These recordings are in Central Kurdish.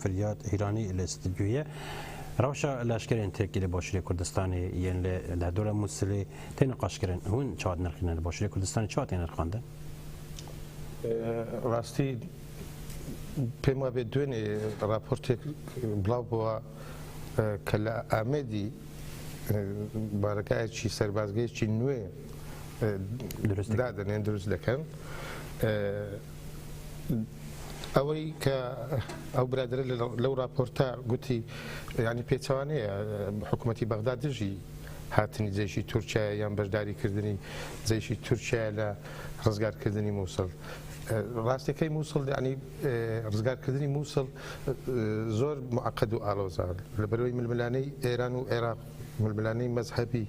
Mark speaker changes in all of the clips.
Speaker 1: Firyad Hîranî li stûdyoyê ye. Rewşa leşkerên Tirkî li Başûrê Kurdistanê yên li derdora Mûsilê tê niqaşkirin. Hûn çawa dinirxînin li Başûrê Kurdistanê çawa tê nirxandin?
Speaker 2: Rastî pêm wabe دوێنێ raportêk بڵاو بووە کە لە ئامێدی بارەگایەکی سەربازگەیەکی نوێ دادەنێن دروست دەکەن. ئەوەی کە ئەو برادەرە لەو راپۆرتە گوتی یانی پێچەوانەیە حکوومەتی بەغدا دژی هاتنی جەیشی تورکیا یان بەشداریکردنی جەیشی تورکیا لە ڕزگارکردنی مووسڵ ڕاستەکەی مووسڵ ینی ڕزگارکردنی مووسڵ زۆر معقد و ئالۆزە لەبەرەوەی ململانەی ئێران و عێراق ململانەی مەزهەبی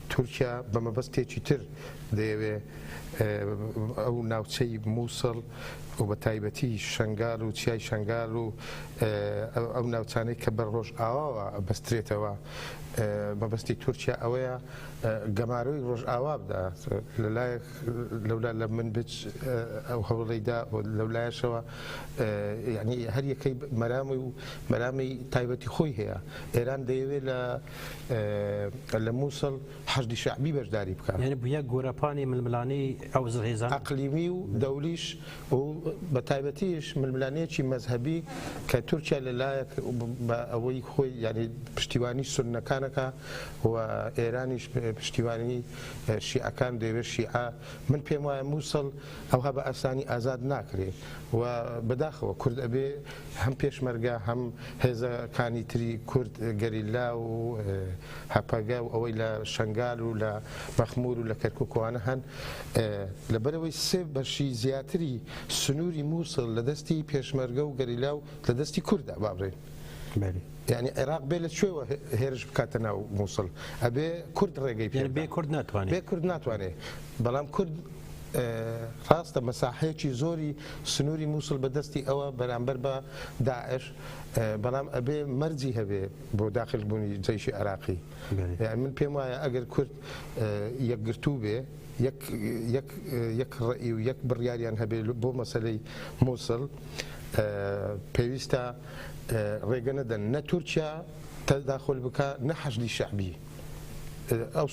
Speaker 2: تورکیا بە مەبەستێکی تر دەیەوێ ئەو ناوچەی مووسڵ و بە تایبەتی شنگال و چیای شنگال و ئەو ناوچانەی کە بە ڕۆژئاواوە بەسترێتەوە مەبەستی تورکیا ئەوەیە گەمارۆی ڕۆژئاوا بدا لەلایەک لەولا لە منبج ئەو هەوڵەیدا لەولایەشەوە یعنی هەر یەکەی مەرامی و مەرامی تایبەتی خۆی هەیە ئێران دەیەوێت لە لە مووسڵ حەشدی شەعبی بەشداری بکا.
Speaker 1: یانی بوویە گۆرەپانی ململانێی ئەو زلهێزانە.
Speaker 2: ئەقلیمی و دەولیش و بە تایبەتیش ململانێیەکی مەزهەبی کە تورکیا لە لایەک بە ئەوەی خۆی یانی پشتیوانی سوننەکان ئەکا و ئێرانیش پشتیوانی شیعەکان دەیەوێت شیعە من پێم وایە مووسڵ ئەوها بە ئاسانی ئازاد ناکرێ و بەداخەوە کورد ئەبێ هەم پێشمەرگە هەم هێزەکانی تری کورد گەریلا و هەپەگە و ئەوەی لە شەنگال و لە مەخمور و لە کەرکوک وانە هەن لەبەرەوەی سێ بەشی زیاتری سنووری مووسڵ لە دەستی پێشمەرگە و گەریلا و لە دەستی کوردە با بڵێین یعنی عێراق بێ لە کوێوە هێرش بکاتە ناو مووسڵ ئەبێ کورد ڕێگەی پێ
Speaker 1: بێ کورد ناتوانێت
Speaker 2: بێ کورد ناتوانێت بەڵام کورد ڕاستە مەساحەیەکی زۆری سنووری مووسڵ بە دەستی ئەوە بەرامبەر بە داعش، بەڵام ئەبێ مەرجی هەبێ بۆ داخل بوونی جەیشی عێراقی. یانی من پێم وایە ئەگەر کورد یەکگرتوو بێ، یەک یەک یەک ڕەئی و یەک بڕیاریان هەبێ بۆ مەسەلەی مووسڵ، پێویستە ڕێگە نەدەن نە تورکیا تەداخول بکا نە حەشدی شەعبی. ئەو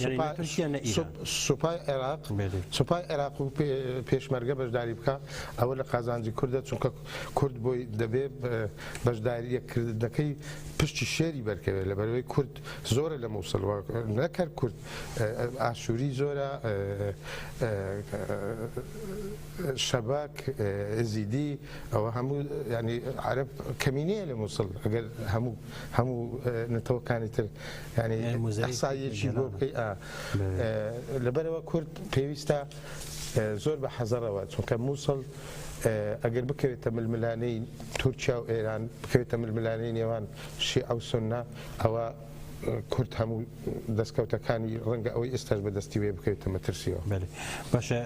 Speaker 2: سوپای عێراق سوپای عێراق و پێشمەرگە بەشداری بکە ئەوە لە قازانجی کوردە چونکە کورد بۆی دەبێ بەشداریەکردنەکەی پشتی شێری بەرکەوێت لە بەرەوەی کورد زۆرە لە مووسڵ نەکەر کورد ئاشووری زۆرە شەبەک، ئێزیدی، ئەوە هەموو یانی عەرەب کەمینەیە لە موسڵ ئەگەر هەموو هەموو نەتەوەکانی تر یانی ئەحساییەکی بۆ بکەی لەبەرەوە کورد پێویستە زۆر بە حەزەرەوە چونکە موسڵ ئەگەر بکەوێتە ململانێی تورکیا و ئێران بکەوێتە ململانێی نێوان شیعە و سوننە ئەوە کورد هەموو دەستکەوتەکانی ڕەنگە ئەوەی ئێستاش بەدەستی وێ بکەوێتە مەترسیەوە.
Speaker 1: باشە.